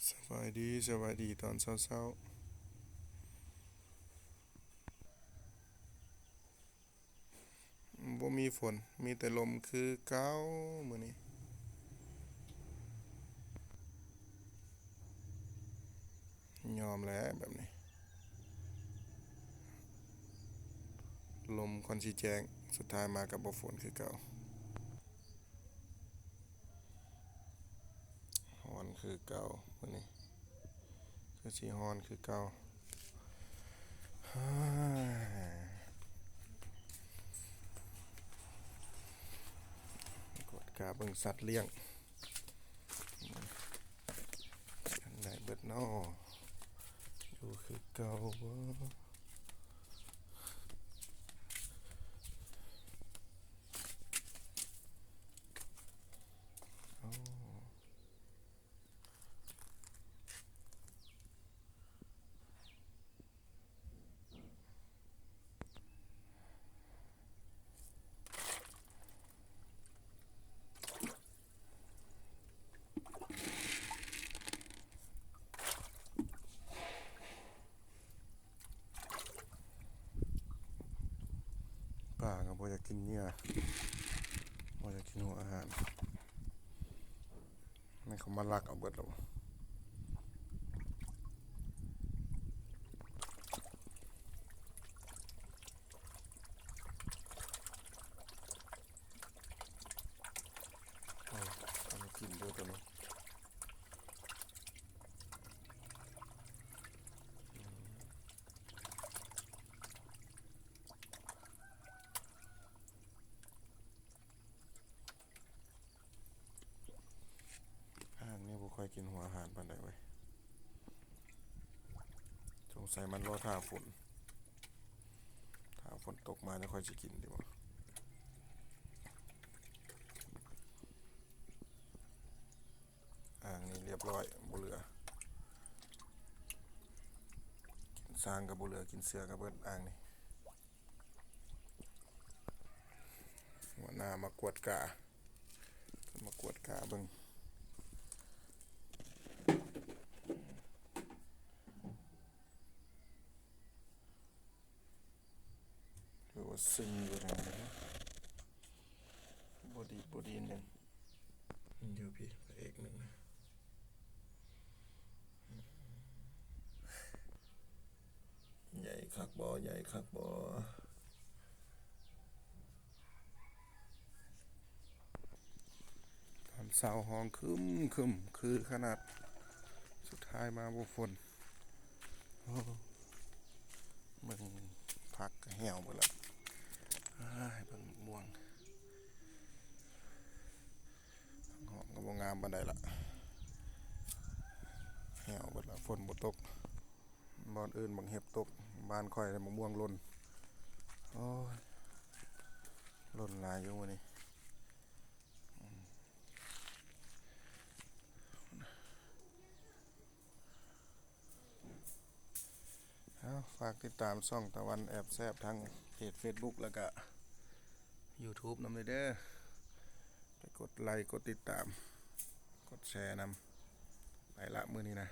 ສະບາຍດີ, ສະບາຍດີຕອນເຊົ້າໆ. ບໍ່ມີຝົນ, ມີແຕ່ລົມຄືເກົ່າມື້ນີ້. ຍອມແຫຼະແບບນີ້, ລົມຄ່ອນຊິແຈ້ງ, ສຸດທ້າຍມາກໍບໍ່ຝົນຄືເກົ່າ. ຮ້ອນຄືເກົ່າ, ມື້ນີ້ຄືຊິຮ້ອນຄືເກົ່າ. ກວດກາເບິ່ງສັດລ້ຽງ ໄດ້ເບິດເນາະ, ຢູ່ຄືເກົ່າບໍ່? ປາກໍບໍ່ຢາກກິນເຫຍື່ອ, ບໍ່ຢາກກິນຫົວອາຫານ. ແມ່ນເຂົາມາລັກເອົາເບິດແລ້ວ. ໂອ້ຍ ເອົາມາກິນເດີຕົວນີ້. ອ່າງນີ້ບໍ່ຄ່ອຍກິນຫົວອາຫານປານໃດເວີຍ, ສົງໄສມັນລໍຖ້າຝົນ, ຖ້າຝົນຕົກມາຈະຄ່ອຍຊິກິນຕິບໍ. ອ່າງນີ້ລຽບຮ້ອຍ, ບໍ່ເຫຼືອ, ກິນຊາງກໍບໍ່ເຫຼືອ, ກິນເສືອກໍເບິດອ່າງນີ້. ຫົວໜ້າມາກວດກາ, ເພິ່ນມາກວດກາເບິ່ງ. ຖືວ່າຊຶມຢູ່ນະ, ບໍ່ດີບໍ່ດີໜຶ່ງ. ຢູ່ພີ້ ພະເອກໜຶ່ງ. ໃຫຍ່ຄັກບໍ່? ໃຫຍ່ຄັກບໍ່? ຕອນເຊົ້າຮ້ອງຄຶມໆ ຄືຂະໜາດ, ສຸດທ້າຍມາບໍ່ຝົນ. ໂອ້ ເບິ່ງຜັກກໍແຫ້ວເບິດລະ. ອ້າຍ ເບິ່ງໝາກມ່ວງ, ຜັກຫອມກໍບໍ່ງາມປານໃດລະ, ແຫ້ວເບິດລະ, ຝົນບໍ່ຕົກ. ບ່ອນອື່ນບັກເຫັບຕົກ, ບ້ານຂ້ອຍແຕ່ບັກມ່ວງຫຼົ່ນ. ໂອ້ຍ ຫຼົ່ນຫຼາຍຢູ່ມື້ນີ້. ເອົາ ຝາກຕິດຕາມຊ່ອງຕາວັນແອບແຊບ ທັງເພຈເຟສບຸກ ແລ້ວກະຢູທູບນຳເດີ. ໄປກົດໄລກ໌ ກົດຕິດຕາມ ກົດແຊນຳ. ໄປລະ ມື້ນີ້ນະ,